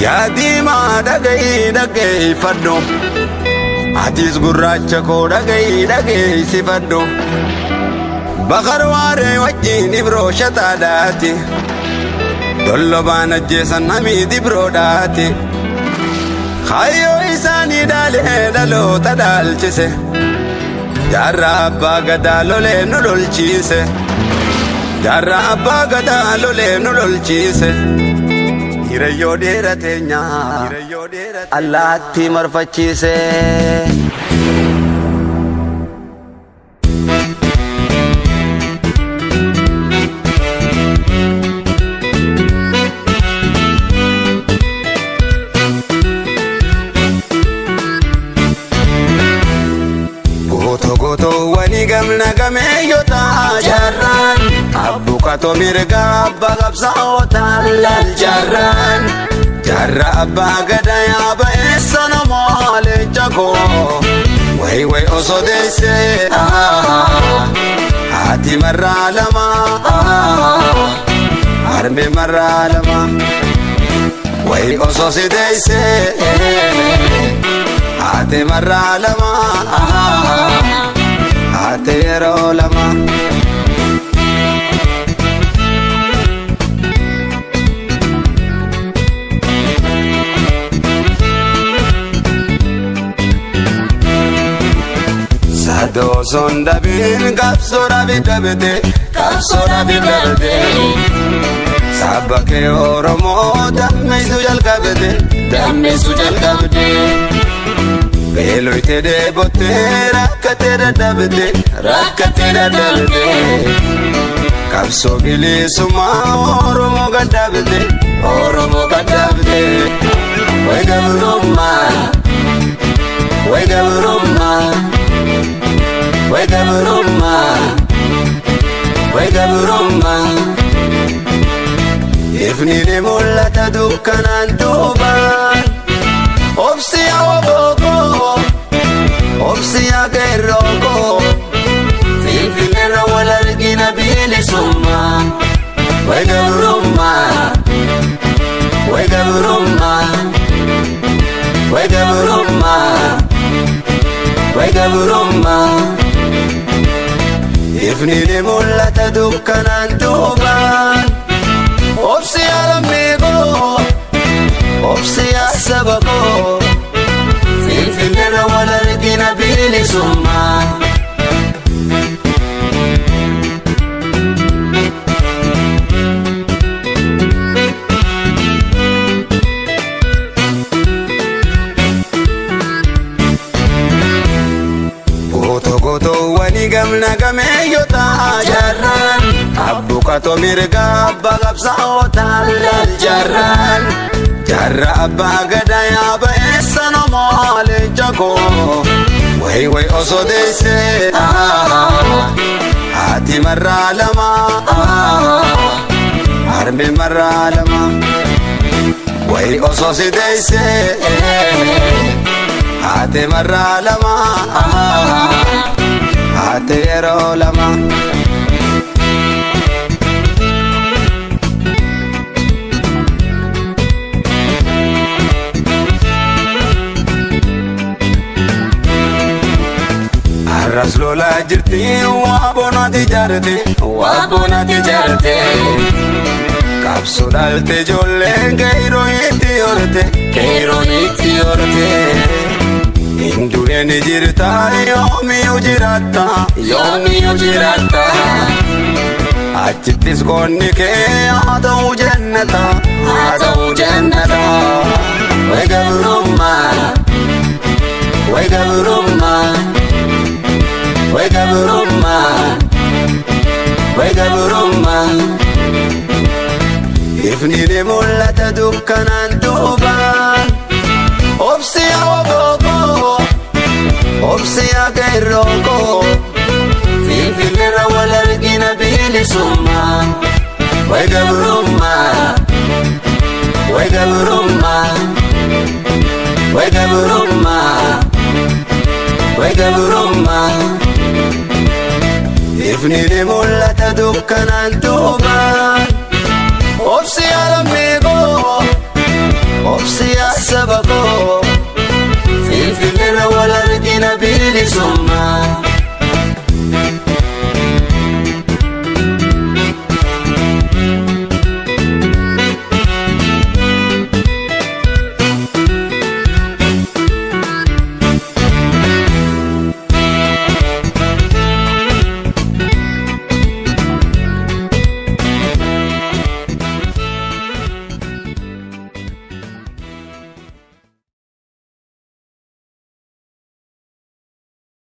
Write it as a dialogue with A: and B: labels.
A: Yaa diimaa dhaga'i dhaggeeffadhu. Atis gurraacha koo dhaga'i dhageessifadhu. Bakar waaree wajjin ibroo shataadhaati. Dollobaan ajjeesan hamiid ibroodhaati. Kaayyoo isaanii dhaalee dhaloota dhaalchise. Jaarraa abbaa gadaa lolee nu lolchiise. Jaarraa abbaa gadaa lolee nu lolchiise. Hiriyyoo dheeratee nyaa allaattii marfachiise. Gootoo gootoowwanii gamna gameeyyota jaarraan abbuqatoo mirga abbaa qabsaa'ota laal jaarraan jaarraa abbaa gadaa yaaba eessa namoo leenca koo wayi wayi osoo deessee haati marraa lama harmee marraa lama wayi osoo si deessee haati marraa lama haati yeroo lama. Sadoosoon dhabiin qabsoo dhabi dhabde qabsoo dhabi dhabde saba kee Oromoo dammeessu jalqabde dammeessu jalqabde beeloyte dheebottee rakkatee dadhabde rakkatee dadhabde qabsoo bilisummaa Oromoo gadhabde Oromoo gadhabde way gabrummaa way gabrummaa. Way gabrummaa, way gabrummaa. Ifni ni mul'ata dukkanaan duubaan. Obsi yaa obookoo, obsi yaa qeerrookoo. Finfinneerra wal argina bilisummaa. Way gabrummaa, way gabrummaa, way gabrummaa. Way gabrummaa. Ifni ni mul'ata dukkanaan duubaan. Obsi yaa lammii koo, obsi yaa saba koo. Finfinneerra wal argina bilisummaa. Gootoo gootoowwanii gamna gameeyyota jaarraan abbuqatoo mirga abbaa qabsaa'ota laal jaarraan jaarraa abbaa gadaa yaaba eessa namoo leenca koo wayi wayi osoo deessee haati marraa lama harmee marraa lama wayi osoo si deessee haati marraa lama haati yeroo lama. Arras lolaa jirti waa bonaati jaarte waa bonaati jaarte. Qabsoo dhalte ijoolleen keeroo itti horte keeroon itti horte. Hindu'een jirta yoomiyyuu jiraatta yoomiyyuu jiraatta. Achittis qoonni kee haa ta'u jannata haa ta'u jannata. Way gabrummaa way gabrummaa way gabrummaa way gabrummaa. Ifni ni mul'ata dukkanaan duubaan. Obsi yaa obookoo, obsi yaa qeerrookoo. Finfinneerra wal argina bilisummaa. Way gabrummaa, way gabrummaa, way gabrummaa, way gabrummaa. Ifni ni mul'ata dukkanaan duubaan.